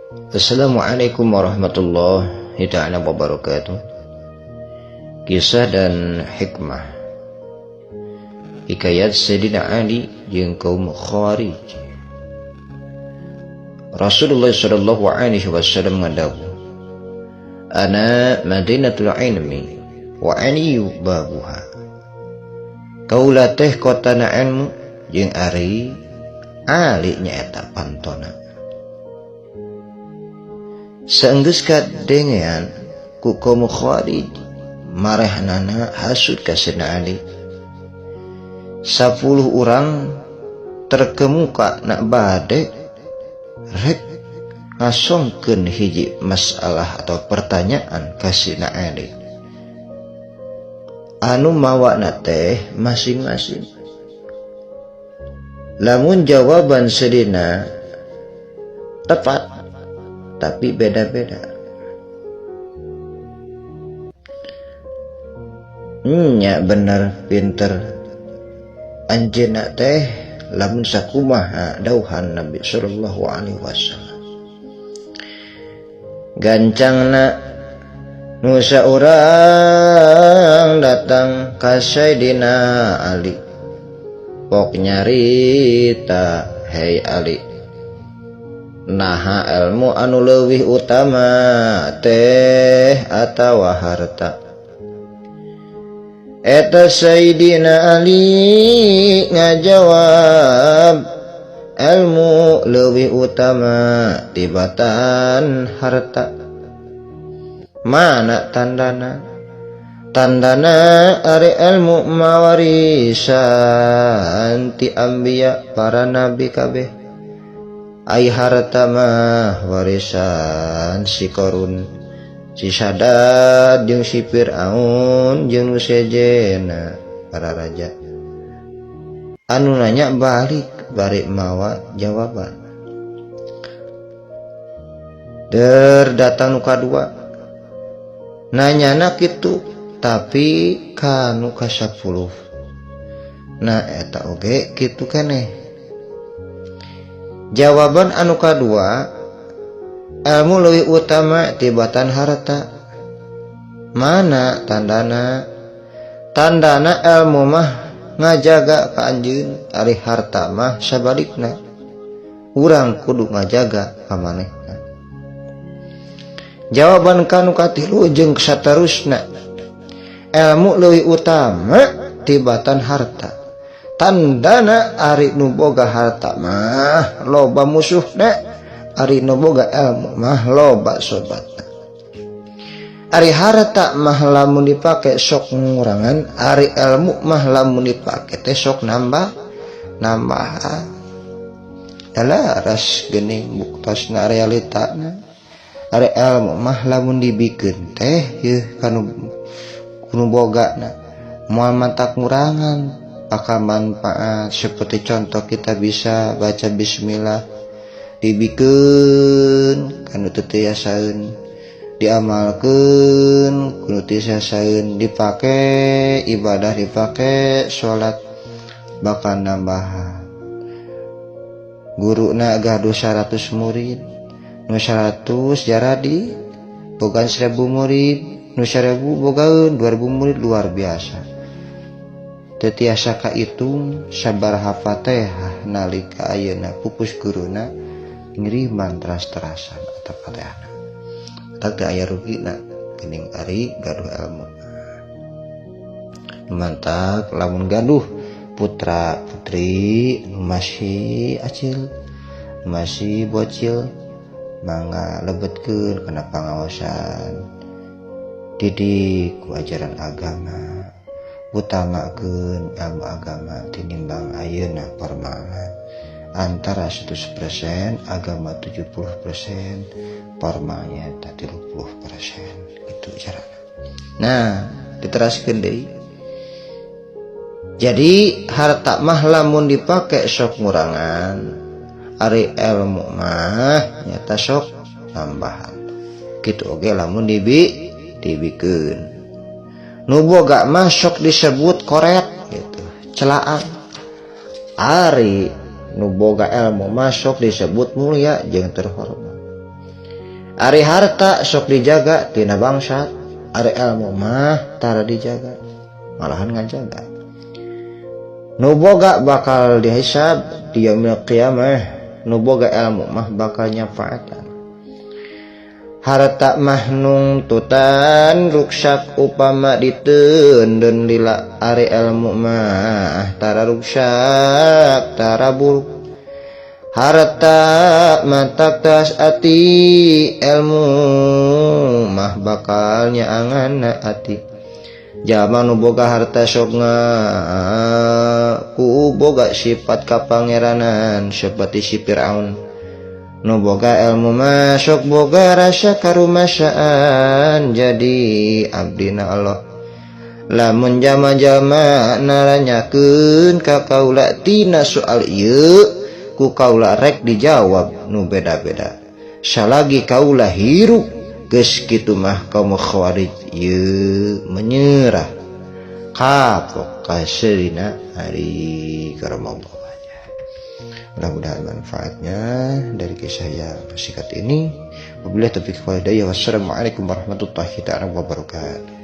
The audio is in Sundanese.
Assalamualaikum warahmatullahi ta'ala wabarakatuh. Kisah dan hikmah Hikayat Sayyidina Ali jeung kaum Khawarij. Rasulullah sallallahu alaihi wasallam ngadawuh, "Ana madinatul ilmi wa aliyu babuha." Kaula teh kotana ilmu jeung ari Ali nyaeta pantona. Saenggeus kadengean ku kaum Khawarij marehnana hasud ka Sayyidina Ali. 10 urang terkemuka nak bade rek ngasongkeun hiji masalah atau pertanyaan ka Sayyidina Ali. Anu mawana teh masing-masing. Lamun jawaban Sayyidina tepat tapi beda-beda. Nya bener pinter anjeunna teh lamun sakumaha dauhan Nabi sallallahu alaihi wasallam. Gancangna nu saurang datang ka Sayyidina Ali. Pok nyarita, "Hei Ali, naha ilmu anu leuwih utama teh atawa harta?" Eta Sayyidina Ali ngajawab, ilmu leuwih utama tibatan harta. Mana tandana? Tandana ari ilmu mawarisan ti anbiya para nabi kabeh. Ai harta mah warisan si Korun, si Sadad jeung si Fir'aun jeung nu sejena para raja. Anu nanya balik bari mawa jawaban. Der datang nu kadua. Nanyana kitu tapi ka nu ka-10. Nah eta oge kitu keneh. Jawaban anu kadua, ilmu leuwih utama tibatan harta. Mana tandana? Tandana ilmu mah ngajaga ka anjeun, ari harta mah sabalikna. Urang kudu ngajaga ka manehna. Jawaban kanu katilu jeung saterusna, ilmu leuwih utama tibatan harta. Tandana ari nu boga harta mah loba musuhna, ari nu boga ilmu mah loba sobatna. Ari harta mah lamun dipake sok ngurangan, ari ilmu mah lamun dipake teh sok nambah nambahan. Ras geuning buktosna realitana. Ari ilmu mah lamun dibikeun teh yeuh kanu kudu bogana moal mantak ngurangan, bakal manfaat. Seperti contoh kita bisa baca bismillah dibikeun kanu teu tiasaeun, diamalkeun kudu tiasaeun, dipake ibadah, dipake salat, bakal nambahan. Guruna gaduh 100 murid, nu 100 jaradi bogaan 1000 murid, nu 1000 bogaeun 2000 murid, luar biasa. Teu tiasa kahitung sabaraha Fatihah nalika ayeuna pupus guruna ngiriman teras-terasan atau Fatihahna. Tak teu aya rugina geuning ari gaduh ilmu. Mantak lamun gaduh putra putri nu masih acil, masih bocil, mangga lebetkeun kana pangaosan, didik ku ajaran agama, utamakeun ilmu agama tinimbang ayeuna formalna. Antara 100% agama 70%, formalnya eta 30%, gitu carana. Nah, diteraskeun deui. Jadi harta mah lamun dipake sok ngurangan, ari ilmu mah nyata sok nambahan. Kitu oge lamun dibikeun. Nu boga mah sok disebut koret gitu, celaan. Ari nu boga ilmu mah sok disebut mulia jeung terhormat. Ari harta sok dijaga tina bangsat, ari ilmu mah tara dijaga, malahan ngajaga. Nu boga bakal dihisab di yaumil qiyamah, nu boga ilmu mah bakal nyafaatan. Harta mah nungtutan ruksak upama diteundeun lila, ari ilmu mah tara ruksak tara buruk. Harta matak tas ati, ilmu mah bakal nyaanganna ati. Jalma nu boga harta sok ngaku boga sifat kapangeranan seperti si Fir'aun. Nu boga ilmu mah sok boga rasa karumasaan jadi abdina Allah. Lamun jama-jama naranyakeun ka kaula tina soal ieu, ku kaula rek dijawab nu beda-beda. Salagi kaula hirup geus kitu mah kaum Khawarij ieu menyerah kapok kaseurina ari karamallah. Mudah-mudahan manfaatnya dari kisah yang singkat ini. Wabillahi taufiq wal hidayah. Wassalamualaikum warahmatullahi taala wabarakatuh.